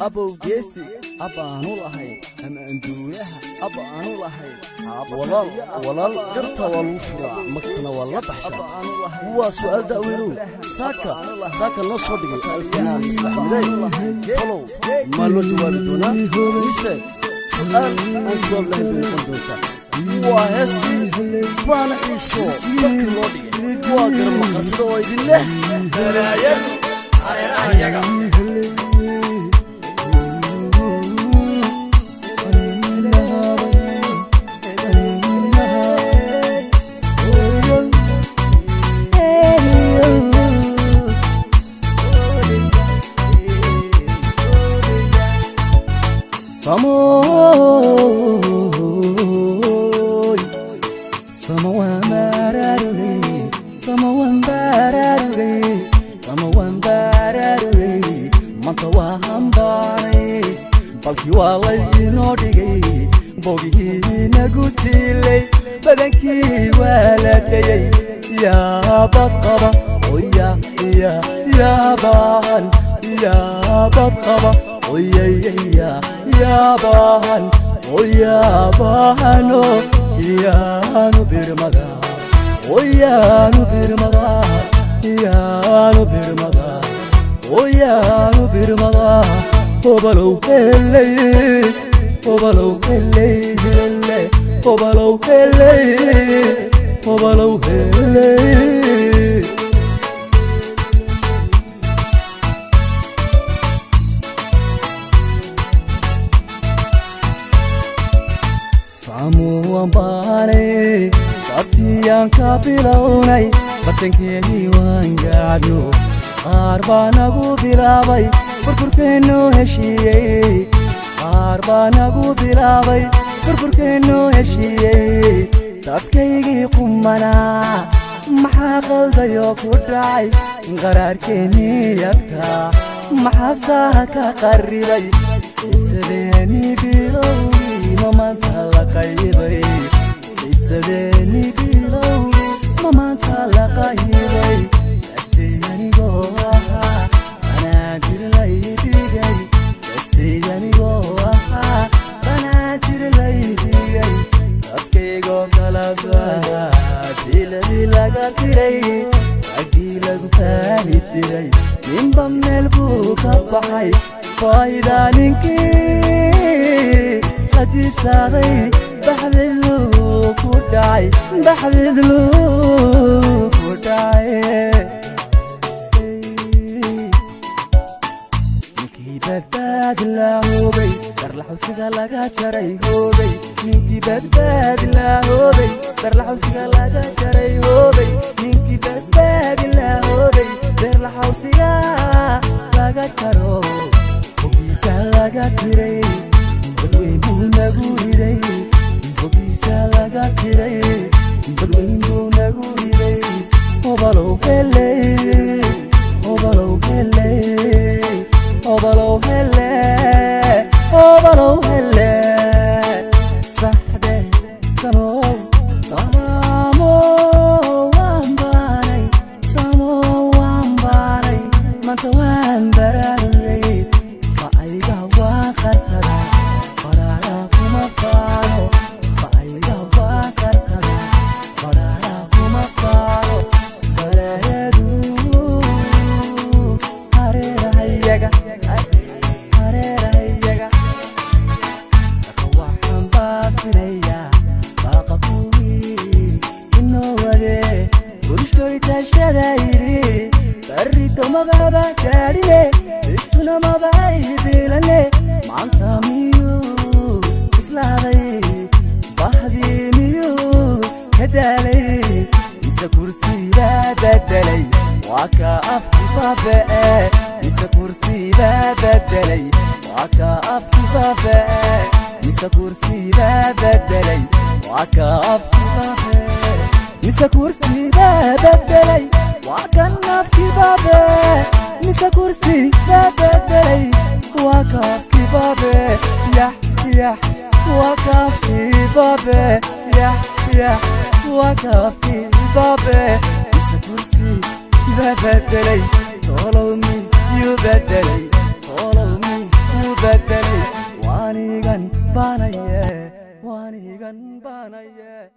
Abow geesi abbaanu lahayn ama anduulaha abbaanu lahayn. Walaal, walaal, garta waa lagu furaa, magtana waa la baxshaa. Waa su'aal da'weynow saaka saaka noo soo dhigay Alfanaan Maslax Miday. Talow maa loo jawaabi doonaa mise su'aal aan jawaab lahayn bay noqon doontaa? Waa heestii baana ciiso dalkii loo dhigay. Waa garmaqarsada oo idin leh balaayadu hareerahayaga. Samoy samawan baraarugay, samawan baraarugay, samawan baraarugay. Manta waa hambaanay, balkii waa laynoo dhigay, bogihii nagu tiilay, badankii waa la dhayay. Yaabad qaba oya ya yaabahan, yaabad qaba oyayaya yaabahan oyaabahano yaanu birmada oyaanu birmada yaanu birmada oyaanu birmada. Hobalow heley, hobalow heley hele, hobalow heley, hobalow heley. Samuwan baanay, sabtiyaan ka bilownay, bartankeedii waan gaadhno. Qaar baa nagu bilaabay burburkeennu heshiiyey, qaar baa nagu bilaabay burburkeennu heshiiyey. Dadkaygii qumanaa maxaa qaldayoo ku dhacay? Qaraarkeennii adkaa maxaa saaha ka qarribay? Xiisadeeni bilowgii ma maanta la qaybay? Xiisadeeni bilowgii ma maanta la qaybay? Kastay anigoo ahaa banaadir lay dhigay, kastay anigoo ahaa banaadir lay dhigay. Dadkaygoo kalaba biladii laga tiray, raggii lagu faani jiray ninba meel buu ka baxay. Faa'idaa ninkii la diibsaaday baxdidluu ku dhacay, baxdidluu ku dhacay. Ninkii badbaadi la hoogay, darlaxusiga laga jaray hoogay. Ninkii badbaadi la hoogay, darlaxusiga laga jaray hoogay. Ninkii badbaadi la hoogay, darlaxusiga laga jaro, bogiisa laga tiray, badweyn buu nagu riday. Bogiisa laga tiray, badweyn buu nagu riday. Hobalow heley, hobalow heley, hobalow hele, hobalow hele. Saxde samow samo waan baanay, samo waan baanay, maanta waan baraarugay. Ba'ayga waan qarsada, baraara kuma faano. Ba'ayga waan qarsada, baraara kuma faano. Baraaradu hareerahayaga, hareerahayaga. Saka waxaan baafinayaa baaqa kuwii inoo wade bulshoy tashada yidhi: barrito mababa gaadhine, ishuna mabay bilane. Maanta miyuu islaaday bahdii? Miyuu ka daalay mise kursiibaa bedelay? Waa ka afki baabe'e. Mise kursiibaa bedelay? Waa ka afki baabe'e. Mise kursiibaa bedelay? Waa ka afki baabe'e. Mise kursiibaa bedelay? Waa kan afki baabe'e. Mise kursiibaa bedelay? Waa ka afki baabe'e. Yax yax, waa ka afki baabe'e. Yax yax, waa ka afki baabe'e. Mise kursiibaa bedelay? Tolow miyuu bedelay? Tolow miyuu Waanigan baanaye, waanigan baanaye.